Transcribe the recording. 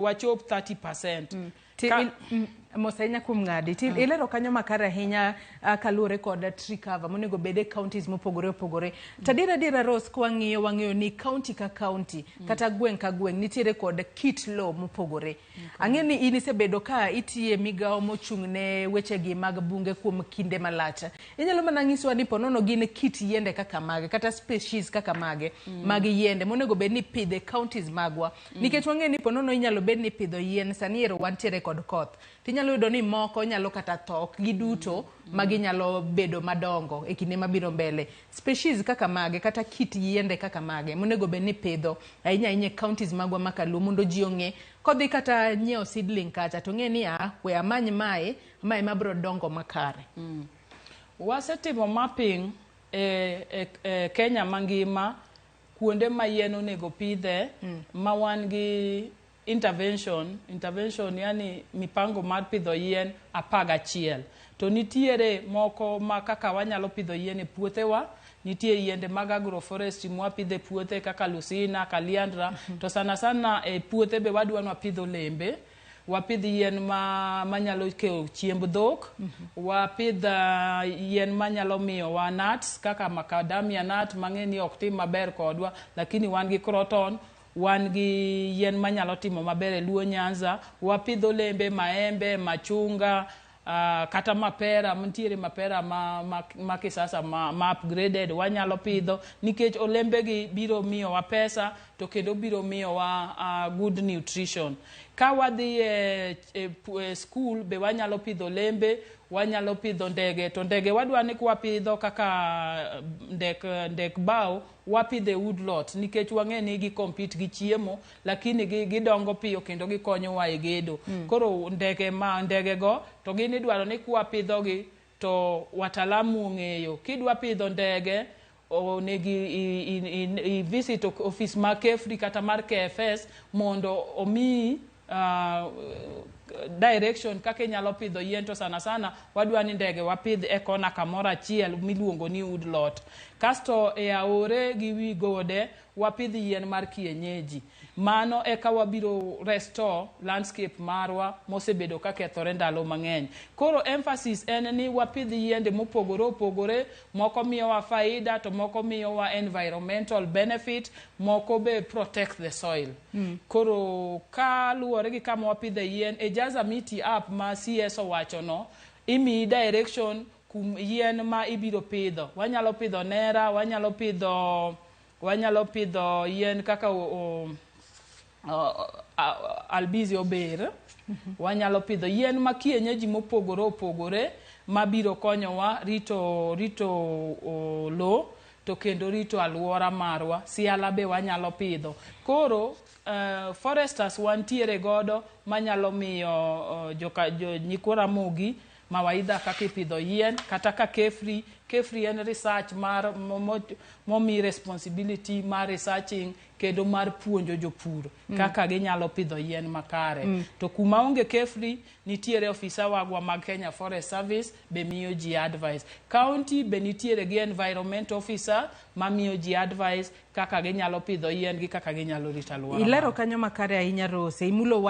Wachop 30%. Ti, mos ahinya kuom ng'adi. Ti, ilero kanyo makare ahinya kaluwore kod tree cover monego bed e counties mopogore opogore. To adiera adiera, Rose, kwang'iyo wang'eyo ni county ka county kata gweng' ka gweng' nitiere kod kit lowo mopogore. Ang'e ni in isebedo ka itiye migawo mochung' ne wechegi mag bunge kuom kinde malach. Inyalo mana nyisowa ni ponono gin kit yiende kaka mage kata species kaka mage mag yiende monego bed ni ipidho e counties magwa. Nikech wang'eyo ni ponono inyalo bed ni ipidho yien, sani ero wantiere kod koth. Tinyalo yudo ni moko nyalo kata tho, ok giduto ma ginyalo bedo madongo e kinde mabiro mbele. Species kaka mage kata kit yiende kaka mage monego bed ni ipidho ahinya ahinya e counties magwa ma kaluo mondo ji ong'e kodhi kata nyiewo seedling kacha to ng'e ni a we amany mae mae mabiro dongo makare. Wasetimo mapping e Kenya mangima kuonde ma yien onego pidhe ma wan gi intervention, yani mipango mar pidho yien 11. To nitiere moko ma kaka wanyalo pidho yien e puothewa. Nitie yiende mag agroforestry mwapidho e puothe kaka lucina, calliandra. To sana sana e puothe be wadwa ni wapidh olembe, wapidh yien ma manyalo keyo chiemb dhok, wapidh yien manyalo miyowa nuts kaka macadamia nut mang'e ni ok tim maber kodwa, lakini wan gi croton, wan gi yien manyalo timo maber e Luo Nyanza. Wapidh olembe, maembe, machunga, kata mapera. Nitiere mapera ma kisasa ma upgraded wanyalo pidho nikech olembegi biro miyowa pesa to kendo biro miyowa good nutrition. Ka wadhi e school be wanyalo pidho olembe, wanyalo pidho ndege. To ndege wadwa ni kwapidho kaka ndek bao, wapidho e woodlot nikech wang'e ni gi compete gi chiemo, lakini gidongo piyo kendo gikonyowa e gedo. Koro ndege ma ndege go to gin idwaro ni kwapidhogi to wataalamu ong'eyo kidwa pidho ndege onego i visit office mar KEFRI kata mar KFS mondo omiyi direction kaka inyalo pidho yien. To sana sana wadwa ni ndege wapidh e kona kamoro achiel miluongo ni woodlot. Kasto e aore gi wi gode wapidh yien mar kienyeji. Mano eka wabiro restore landscape marwa mosebedo ka kethore ndalo mang'eny. Koro emphasis en ni wapidh yiende mopogore opogore. Moko miyowa faida, to moko miyowa environmental benefit, moko be protect the soil. Koro kaluwore gi kama wapidhe yien e Jaza Miti app ma CS owachono, imiyi direction kum yien ma ibiro pidho. Wanyalo pidho nera, wanyalo pidho yien kaka o albizia ober. Wanyalo pidho yien ma kienyeji mopogore opogore mabiro konyowa rito lo to kendo rito aluora marwa. Siala be wanyalo pidho. Koro foresters wantiere godo manyalo miyo joka jo nyikwa Ramogi mawaidha kaka ipidho yien. Kata ka KEFRI, KEFRI en research mar momi responsibility mar researching kendo mar puonjo jopur kaka ginyalo pidho yien makare. To kuma onge KEFRI, nitiere ofisa wagwa mag Kenya Forest Service be miyo ji advice. County be nitiere gi environment officer mamiyo ji advice kaka ginyalo pidho yien gi kaka ginyalo rito alwora. Ilero kanyo makare ahinya, Rose. Imulo wach.